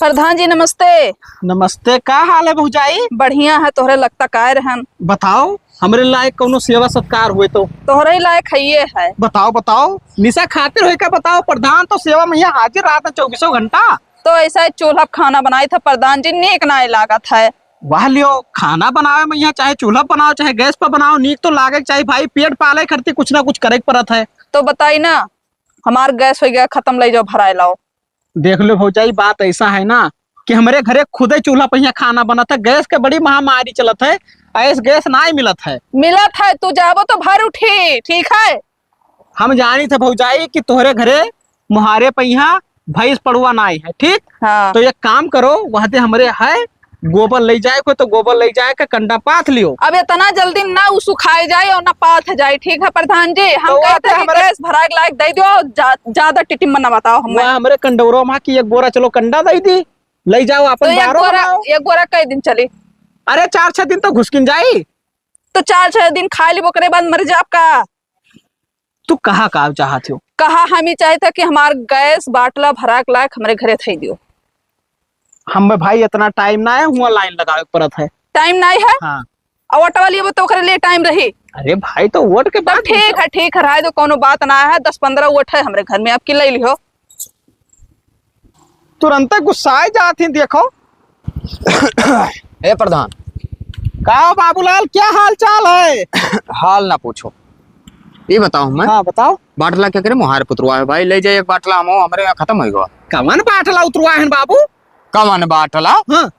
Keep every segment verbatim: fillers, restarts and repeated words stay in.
प्रधान जी, नमस्ते। नमस्ते, का हाल है भौजाई? बढ़िया है, तोहरे लगता काय रहन? बताओ, हमरे लायक कौनो सेवा सत्कार हुए तो। तोहरे ही लायक हइये है। बताओ, बताओ, निशा खातिर होई का बताओ, प्रधान तो सेवा में यहाँ हाजिर रहत है चौबीसों घंटा। तो ऐसा है, चूल्हा पे खाना बनाई था प्रधान जी, नीक नाय लागत है। वाह लियो, खाना बनावे में यहाँ चाहे चूल्हा पे बनाओ, चाहे गैस पे बनाओ, नीक तो लागे के चाही भाई, पेट पाले खातिर कुछ ना कुछ करे के पड़त है। तो बताई ना, हमार गैस हो गया खत्म, ले जाओ भराए लाओ। देख लो भौजाई, बात ऐसा है ना कि हमरे घरे खुदे चूल्हा पे यहाँ खाना बनत है, गैस के बड़ी महामारी चलत है, ऐस गैस नाय मिलत है। मिलत है, तू जाबो तो भर उठी, ठीक है? हम जानी थे भौजाई कि तोहरे घरे मुहारे पे यहाँ भैंस पड़ुआ नाय है, ठीक? हाँ। तो एक काम करो, वहाँ दे हमरे है गोबर ले जाए को, तो गोबर ले जाए के कंडा पाथ लियो। अब इतना जल्दी ना उ सुखाए जाए और ना पाथ जाए, ठीक है प्रधान जी? हम तो कहते हैं कि हमरे गैस भराए के लायक दे दियो, जा-, ज्यादा टिटिम न बताओ हमें। वहाँ हमरे कंडौरो में कि एक बोरा चलो कंडा दे दी, ले जाओ तो अपन एक बारो बोरा, बनाओ। एक बोरा कई दिन चली? अरे चार छह दिन तो घुसकिन जाई। तो चार छह दिन खा ली, ओकरे बाद मर जाब का? तू कहा का चाहत हो? कहा हम ही चाहत है कि हमार गैस बाटला भरा के लायक हमरे घरे थई दियो। हम भाई इतना टाइम ना है, हुआ लाइन लगावे के पड़त है। टाइम ना है? हाँ। और वोट वाली अब तो ओकरे लिए टाइम रही। अरे भाई, तो वोट के तो बाद ठीक है, ठीक है, रहे दो, कोनो बात ना है। दस पन्द्रह वोट है हमरे घर में, आपकी ले लिहो। तुरंते गुस्साए जात ही, देखो। ए प्रधान। का हो बाबूलाल, क्या हाल चाल है? हाल ना पूछो, ये बताओ मैं। हाँ, बताओ। बाटला क्या करे, मुहार पुतरुआ है भाई, ले जाए एक बाटला, हम हमरे यहाँ खत्म हो गवा। कवन बाटला उतरुआ है बाबू? कवन बाटला? हाँ।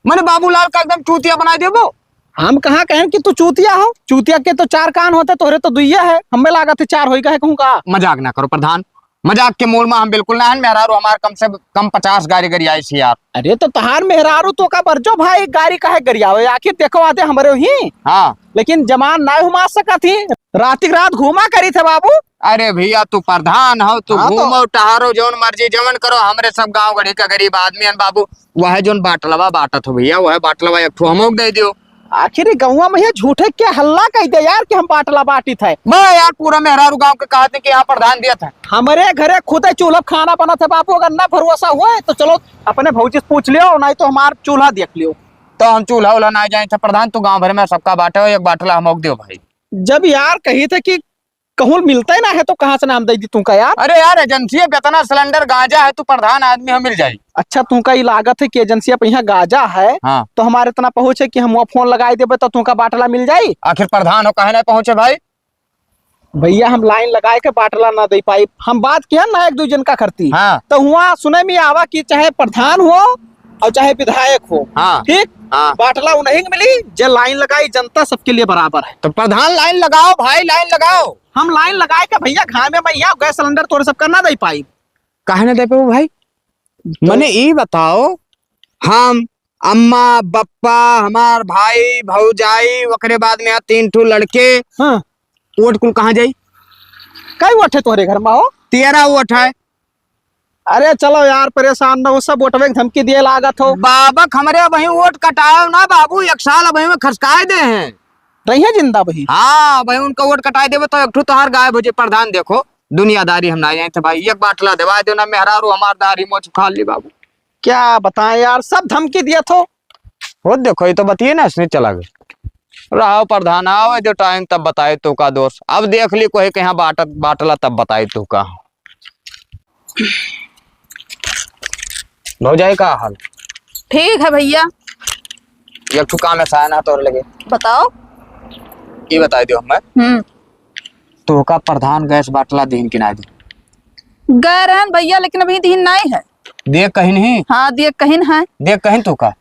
मने बाबूलाल का एकदम चूतिया बनाए देबो। हम कहाँ कहेन कि तू चूतिया हो? चूतिया के तो चार कान होते, तोहरे तो दुइया है। हमें लागत है चार होई का है कहूँ का? मजाक ना करो प्रधान, मजाक के मूड में हम बिल्कुल ना हन। मेहरारू हमार कम से कम पचास गारी गरियाई सी यार। अरे तो तहार मेहरारू तो का बरजो भाई गारी काहे गरियावे? आखिर देखो आते हमरे ही। हाँ। लेकिन जमान ना हुमा सकत ही। रात की रात घूमा करी थे बाबू। अरे भैया, तू प्रधान हो, तू हाँ, तो घूमो टहरो, जौन मर्जी जवन करो, हमरे सब गाँव गढ़ी का गरीब आदमी हन बाबू। वह जौन बाटलवा बाटत हो भैया, वह बाटलवा एक ठो हमोक दे दियो। आखिर ई गौवा में ये झूठे के हल्ला कह दे यार कि हम बाटला बाटित है। मैं यार पूरा मेहरारू गाँव के कहत है कि यहाँ प्रधान दिया था। हमरे घरे खुदे चूल्हा पे खाना बनत है बाबू, अगर ना भरोसा हुए तो चलो अपने भौजी से पूछ लियो, नहीं तो हमार चूल्हा देख लियो। तो हम चूल्हा उल्हा ना जाए थे प्रधान, तू गाँव भर में सबका बाटे हो, एक बाटला हमोक दियो भाई। जब यार कही थे कि कहूँ मिलता ही ना है तो कहाँ से नाम दे दी तुमका यार? अरे यार, एजेंसी पे इतना सिलेंडर गांजा है, तू प्रधान आदमी हो, मिल जाई। अच्छा, तुमका ई लागत है कि एजेंसी पे यहाँ गांजा है, हाँ। तो हमारे इतना पहुँच है कि हम वहाँ फोन लगाई देबे तो तुमका बाटला मिल जाई। आखिर प्रधान हो, काहे ना पहुँचे भाई? भैया, हम लाइन लगाए के बाटला ना दे पाई। हम बात किया ना एक दो जन का करती, हाँ। तो हुआ सुने में आवा कि चाहे प्रधान हो और चाहे विधायक हो, हाँ। ठीक? हाँ। बाटला उन्हीं के मिली, जे लाइन लगाई, जनता सबके लिए बराबर है। तो प्रधान लाइन लगाओ भाई, लाइन लगाओ। हम लाइन लगाए के भैया घामे में यहाँ गैस सिलेंडर तोरे सबका ना दे पाई। काहे ना दे पाओ भाई? तो मने ई बताओ, हम, अम्मा, बप्पा, हमार भाई, भौजाई, ओकरे बाद में यहाँ तीन ठो लड़के, हाँ। वोट कुल कहाँ जाई? कई वोट है तोहरे घर में हो? तेरह वोट है। अरे चलो यार, परेशान ना हो, सब वोटवे के धमकी दिए लागत हो। बाबक हमरे अबहीं वोट कटायो ना बाबू, एक साल अबहीं में खसकाए दे हैं। रहिए जिंदा बही। हाँ भाई, उनका वोट कटाए देबे तो एक ठो तोहार गायब हो जाए। प्रधान देखो, दुनियादारी हम ना जाए थे भाई, एक बाटला देवाए दो ना, मेहरारू हमार दाढ़ी मोछ उखाड़ ली बाबू। क्या बताएं यार, सब धमकी दिया थो। वो देखो, ये तो बतिए ना, इसने चला गया। रहो प्रधान, आओ जो टाइम तब बताए तो का दोस्त। अब देख ली कोई कहाँ बाटत, बाटला तब बताए तो का। भौजाई का हाल? ठीक है भैया। एक ठो काम ऐसा है ना तोर लगे। बताओ। ये बताई दियो हमें। हम्म। तो का प्रधान गैस बाटला दीन कि ना दीन? गए रहन भैया, लेकिन अभी दीन नहीं है। दे कहीं नहीं? हाँ, दे कहीं है। दे कहीं तो का?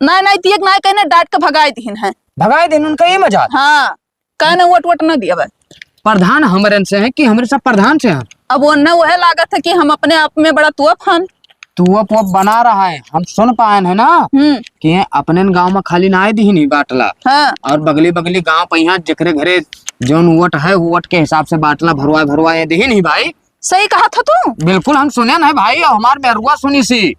नहीं, नहीं, दिए नहीं कहीं, डांट के भगाए दीन है। भगाए दीन, उनका ये मजाल? हाँ, कहने वोट वोट न दिया भाई। प्रधान हमरन से है कि हमरे सब प्रधान से हैं? अब वो न वह लागत है कि हम अपने आप में बड़ा तुअप हन। तुअप वप बना रहा है, हम सुन पाए हैं ना हम्म। कि ये अपने गांव में खाली ना आए दीन बाटला। हाँ। और बगली बगली गांव पे यहाँ जेकरे घरे जौन वोट है, वो वोट के हिसाब से बाटला भरवाए भरवाए दीन भाई। सही कहा था तू। बिल्कुल हम सुने ना भाई, और हमार मेहरुआ सुनी सी।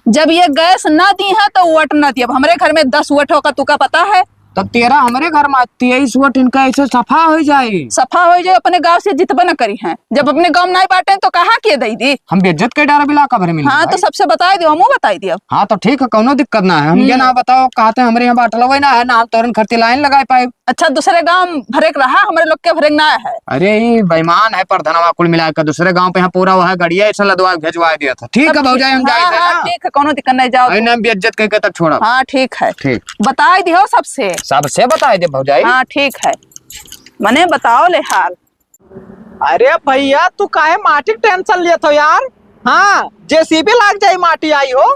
जब ये गैस ना दी है तो वोट ना दी। अब हमरे घर में दस वोट होगा, तुका पता है? तब तेरह हमरे घर मा, तेईस वोट इनका ऐसे सफा होइ जाई। सफा होइ जाई, अपने गाँव से जितबे न करिहैं। जब अपने गाँव मा नाहीं बाटें तो कहाँ के दइ दी? हम बेइज्जत कइ डारब इलाका भरे मा। हाँ, तो भाई। सबसे बताइ दियो, हमहू बताइ दियो। हाँ, तो ठीक है, कौनो दिक्कत ना है। हम ये हम्म। ना बताओ, कहते हमरे यहाँ बाटलवे ना है, ना हम तोरन खरती लाइन लगाइ पाइब। अच्छा, दूसरे गाँव भरे के रहा, हमरे लोग के भरे के ना है। अरे, ई बेईमान है प्रधानवा, कुल मिला के दूसरे गाँव पे यहाँ पूरा वह गड़िया ऐसा लदवा के भेजवा दिया था। ठीक है भौजाई, हम हाँ, जाइत है हाँ, ना। ठीक है, कौनो दिक्कत नहीं, जाओ। अरे, नाम बेइज्जत कइ के तक छोड़ा। हाँ, ठीक है। ठीक। बताइ दियो सबसे। सबसे बताइ दे भौजाई। हाँ, ठीक है, मने बताओ ले हाल। अरे भैया, तू काहे माटी के tension लेत हो यार? हाँ, JCB लाग जाई, माटी आई हो।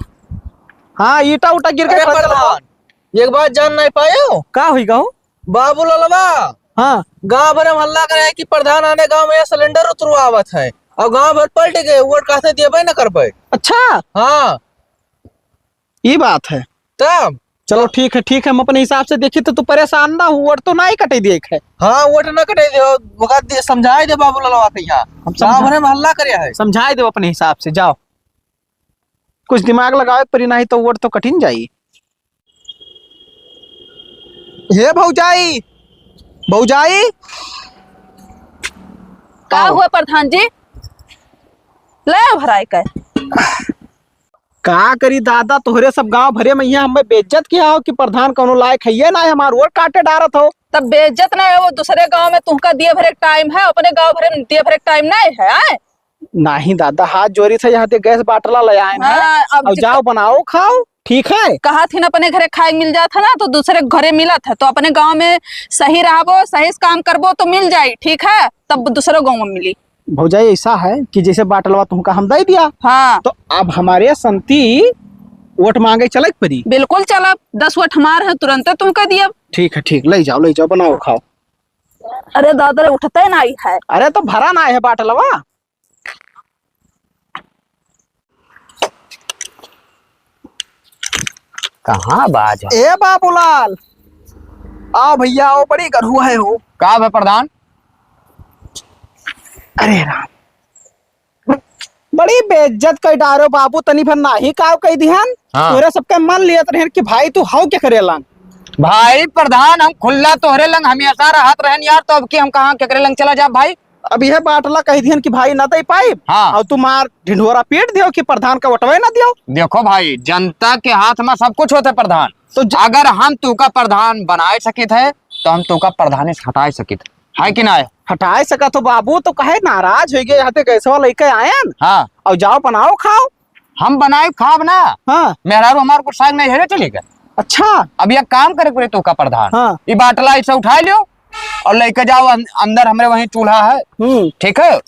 हाँ, ईटा उटा गिर के अरे खसल हो। प्रधान, एक बात जान नहीं पायो? का हुई गहू? बाबू ललवा, हाँ। गाँव भरे मा हल्ला करे है कि प्रधान आने गाँव मा सिलेंडर उतरवावत है, और गाँव भर पलट गए, वोट कहते देबे न कर पाए। अच्छा। हाँ। ई बात है। तब? चलो ठीक है, ठीक है, हम अपने हिसाब से देखी, तो तू परेशान ना हो, वोट तो ना ही कटे दिए है। हाँ, वोट ना कटे दियो, ओका दे, समझाए दे बाबू ललवा के यहाँ। हम गाँव समझा-, भरे मा हल्ला करे है। समझाए दो अपने हिसाब से, जाओ। कुछ दिमाग लगावे परी, नहीं तो वोट तो कटिन जाई। हे भौजाई, भौजाई। का आओ। हुआ प्रधान जी? ले आओ भराई के। का करी दादा, तोहरे सब गाँव भरे मा यहाँ हमें बेइज्जत किया हो कि प्रधान कौनो लायक है ये ना है, हमार वोट काटे डारत हो। तब बेइज्जत ना है, वो दूसरे गाँव मा तुहका दिए भरे टाइम है, अपने गाँव भरे दिए भरे टाइम नहीं है, आए? नहीं दादा, हाथ जोरी से यहाँ ते गैस बाटला ले आए हैं। हाँ, अब और जित- जाओ बनाओ खाओ, ठीक है? कहा थी ना अपने घरे खाए मिल जात है ना, तो दूसरे घरे मिलत है, तो अपने गाँव मा सही रहबो, सही से काम करबो तो मिल जाई, ठीक है? तब दूसरे गाँव मा मिली। भौजाई, ऐसा है कि जैसे बाटलवा तुमका हम दे दिया, हाँ। तो अब हमारे संती वोट मांगे चले के पड़ी। बिल्कुल चलब, दस वोट हमार है, तुरंते तुमका दियब। ठीक है, ठीक, ले जाओ, ले जाओ, बनाओ, खाओ। अरे दादा रे, उठते नहीं है। अरे तो भरा ना है बाटलवा। कहाँ बाज है? ए बाबूलाल, आओ भैया, आओ, बड़ी गरहुआ है हो। का बे प्रधान? अरे राम, बड़ी बेइज्जत कइ डारो बाबू, तनी भर नाही काव कइ दिहन। हाँ। तोरे सबके मन लियत रहन कि भाई तू हौ के करेलन। भाई प्रधान, हम खुल्ला तोहरे लंग हमेशा रहत रहन यार, तो अब की हम कहाँ केकरे लंग चला जाब भाई? अब यह बाटला कहि दिहन कि भाई ना दे पाइब, हाँ। और तू मार ढिंढोरा पीट दियो कि प्रधान का वोटवे ना दियो। देखो भाई, जनता के हाथ मा सब कुछ होत है प्रधान। तो ज- अगर हम तू का प्रधान बनाए सकित है, तो हम तू का प्रधानी से हटाए सकित है। है कि ना? हटाए सकत हो बाबू, तो काहे नाराज होइ गए? यहाँ ते गैसवा लइके आयन। हाँ। और जाओ बनाओ खाओ। हम बनाए खाब ना। हाँ। मेहरारू हमार कुछ साग नहीं है, चली गए। अच्छा। अब यह काम करे पड़े तो का प्रधान। हाँ। ये बाटला ऐसे उठा लियो और लेके जाओ अन-, अंदर हमरे वहीं चूल्हा है। हम्म। ठीक है,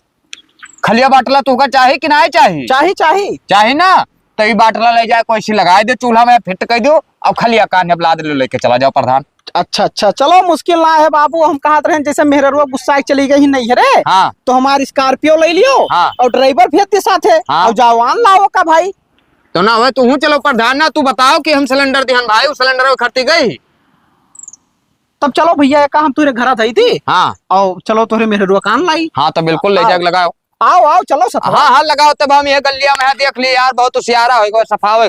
खलिया बाटला तो का चाही कि ना चाही? चाही, चाही। चाही ना, तो ये बाटला ले जाए, कोई सी लगाए दे चूल्हा मा, फिट कर दो और खलिया कान्हे लाद लो, लेके चला जाओ प्रधान। अच्छा, अच्छा, चलो, मुश्किल ना है बाबू। हम कहत रहन, जैसे मेहररुआ गुस्सा चली गई नहीं है रे, हाँ। तो हमार Scorpio ले लियो, हाँ। और driver भेज दे साथे, हाँ। और जावान लाओ का भाई। तो ना हो, तू हूँ चलो प्रधान ना, तू बताओ कि हम सिलेंडर दिहन भाई, वो सिलेंडर खरती गई। तब चलो भैया, एका हम तुहरे घरा धई दी। हाँ। और चलो तुहरे मेहररुआ कान लाई। हाँ, तो बिल्कुल ले आओ। जाके लगाओ। आओ, आओ, चलो सतवा। हाँ, हाँ, लगाओ, तब हम ये गलिया मा है, देख ली यार, बहुत उसियारा होइ गवा, सफा होइ।